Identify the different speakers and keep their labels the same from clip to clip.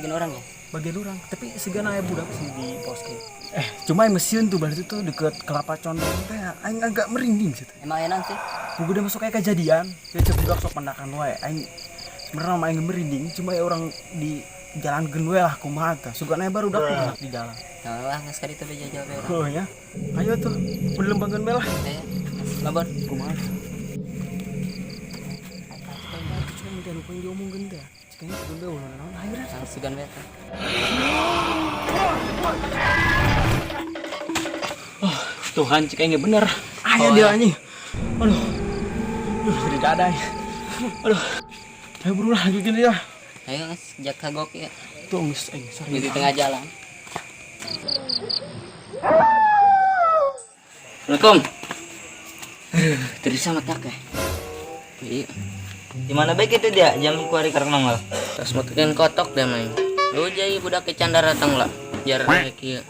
Speaker 1: Bagian orang ya?
Speaker 2: Bagian orang, tapi sigana aya budak sih di pos ke. Eh, cuma yang mesin tuh berarti tuh deket Kelapa Condong teh aing agak merinding sih teh.
Speaker 1: Emang enak sih.
Speaker 2: Buku udah masuk kayak kejadian, ya cek budak sok pendakan wae. Aing sebenarnya mah aing merinding, cuma ya orang di jalan we lah kumaha tah. Sugana baru dak di jalan.
Speaker 1: Nah lah, nggak sekali itu beja jawab orang.
Speaker 2: Oh ya. Ayo tuh, udah lembagaan lah.
Speaker 1: Ayo, labor.
Speaker 2: Kumaha? Cuma minta lupa yang diomongin teh. Cikanya sugan be ulah naon. Ayo dah.
Speaker 1: Sugan be teh.
Speaker 2: Oh, Tuhan cikanya bener. Ayo dia anjing. Aduh. Duh, jadi dada. Aduh. Ayo buru lah lanjutin dia.
Speaker 1: Ayo nges, jak kagok ya.
Speaker 2: Tuh geus aing sorry.
Speaker 1: Di tengah jalan. Assalamualaikum. Terus sama tak ya? Iya.
Speaker 3: Di mana baik itu dia jam kuari karang nongol.
Speaker 1: Terus masukin kotok deh main. Lu jadi budak ke canda datang lah. Jar kieu.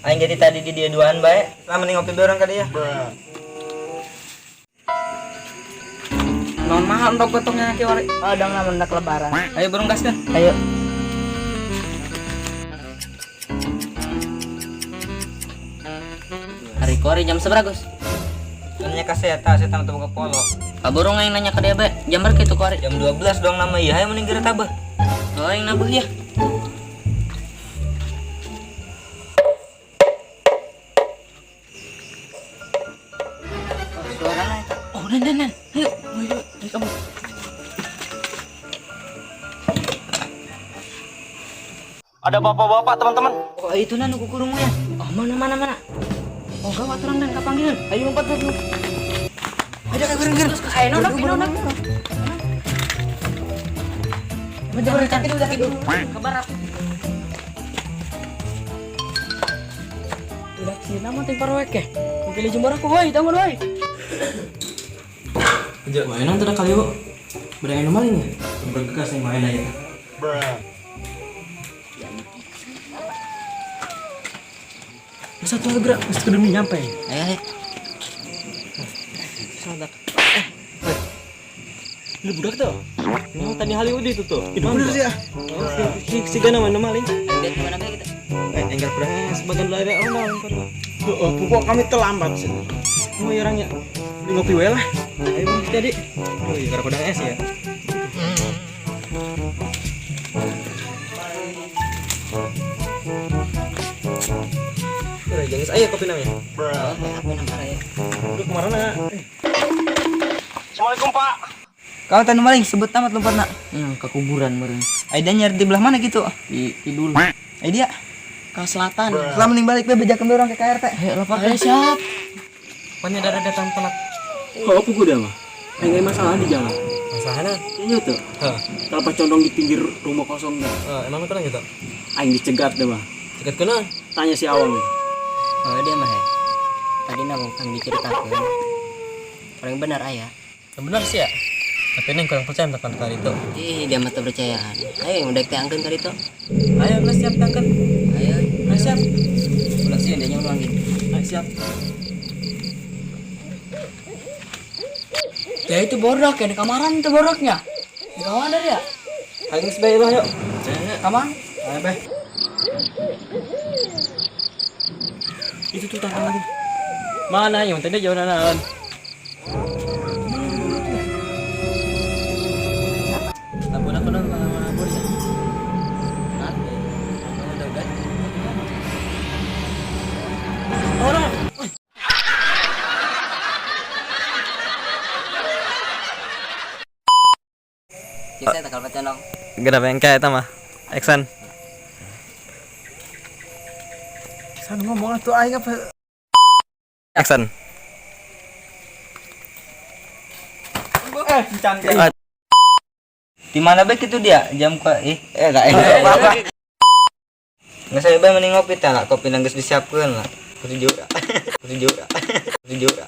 Speaker 3: Aing jadi tadi di dia duaan bae. Lah mending ngopi bareng ka dia.
Speaker 4: Non mahal untuk gotongnya ki wari.
Speaker 5: Oh, dong lah mendak lebaran.
Speaker 4: Ayo burung gaskan.
Speaker 5: Ayo.
Speaker 1: Hari kuari jam seberapa, Gus?
Speaker 3: Nanya ka seta, seta mah buka polo.
Speaker 1: Kaburung aing nanya ke dia be, jam berapa itu kuari?
Speaker 3: Jam 12 dong nama iya, ayo mending geura tabah.
Speaker 1: Oh, aing nabuh ya. Oh, suaranya eta. Oh, nan nan nan. Ayo, ayo, ayo kamu.
Speaker 2: Ada bapak-bapak teman-teman.
Speaker 1: Oh, itu nan nu kukurungnya. Oh, mana mana mana. Oh, gawat orang dan kapanggilan. Ayo lompat lompat.
Speaker 4: Ayo ka gereng gereng.
Speaker 1: Ayo nonok, ayo nonok. Ke barat.
Speaker 4: Udah cina mah ting parwek ke. Mungkin jemur aku woi, tangun woi.
Speaker 3: Aja mainan tuh kali bu. Berangin maling ya? Bergegas nih main aja.
Speaker 2: Masa tuh gerak, mesti ke demi nyampe.
Speaker 1: Ayo, ayo.
Speaker 2: Ini budak tuh.
Speaker 3: Emang tadi Hollywood itu tuh.
Speaker 2: Itu bener sih ya.
Speaker 3: Si gana mana maling?
Speaker 1: Ayo lihat gimana kayak kita.
Speaker 3: Eh, enggar pernah sebagian dari orang maling.
Speaker 2: Oh, pokok kami terlambat sih.
Speaker 3: Oh, iya orangnya.
Speaker 2: Ini ngopi wae lah.
Speaker 3: Ayo bang, jadi. Oh iya, karena kodang es ya. Udah, jangan ayo kopi namanya.
Speaker 1: Oh, apa nama ya?
Speaker 2: Udah kemana? Assalamualaikum Pak.
Speaker 3: Kau tanu maling sebut tamat lompat nak.
Speaker 1: Ke kuburan meureun.
Speaker 3: Aida nyari di belah mana gitu?
Speaker 1: Di kidul.
Speaker 3: Aida
Speaker 4: Ke selatan.
Speaker 3: Setelah mending balik be bejakeun orang ke KRT.
Speaker 1: Ayo lapor.
Speaker 4: Ayo siap.
Speaker 3: Pokoknya darah datang telak.
Speaker 2: Oh, apa gue dah mah? Aing masalah di jalan.
Speaker 3: Masalahnya?
Speaker 2: Kayaknya tuh.
Speaker 3: Heeh.
Speaker 2: Kelapa Condong di pinggir rumah kosong dah.
Speaker 3: Emang itu gitu?
Speaker 2: Aing dicegat deh mah.
Speaker 3: Cegat kena?
Speaker 2: Tanya si Awang.
Speaker 1: Oh, dia mah ya. Tadi nama kami diceritakan. Orang benar ayah.
Speaker 3: Yang benar sih ya. Tapi ini kurang percaya tentang kali itu.
Speaker 1: Ih, dia mah percayaan. Ayo, udah kita angkeun kali itu.
Speaker 3: Ayo, udah siap tangkan.
Speaker 1: Ayo,
Speaker 3: Ayo siap.
Speaker 1: ulah sih dia ulang gitu.
Speaker 3: Ayo siap.
Speaker 4: Ya itu borak ya di kamaran itu boraknya. Di kamar ada ya?
Speaker 3: Ayo geus bae lah yuk.
Speaker 4: Kamar?
Speaker 3: Ayo bae.
Speaker 2: Itu tuh tangkan lagi.
Speaker 3: Mana yang tadi jauh naon? Abon aku dong kalau abon ya. Orang.
Speaker 1: Kita tak kalau Condong.
Speaker 3: Kenapa yang kayak mah? Action.
Speaker 2: San ngomong tuh aing apa?
Speaker 3: Action.
Speaker 2: Eh, cantik.
Speaker 3: Di mana baik itu dia jam kok enggak apa. Nggak saya bae mending ngopi teh lah, kopi nangis disiapkeun lah. Kursi juga. Kursi juga. Kursi juga.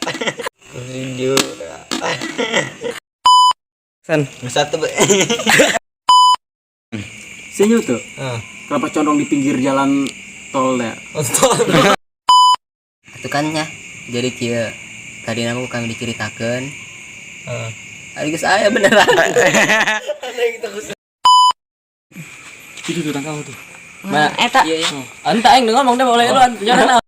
Speaker 3: Kursi juga. Sen, satu be.
Speaker 2: Senyum tuh.
Speaker 3: Heeh.
Speaker 2: Kelapa Condong di pinggir jalan tol ya.
Speaker 1: Itu kan ya. Jadi kieu tadi nama kami diceritakan.
Speaker 3: Heeh.
Speaker 1: Ari geus aya beneran.
Speaker 2: Itu tuh tangkau tuh.
Speaker 4: Nah, eta.
Speaker 1: Iya, iya.
Speaker 5: Entah aing ngomong deh boleh duluan. Jangan.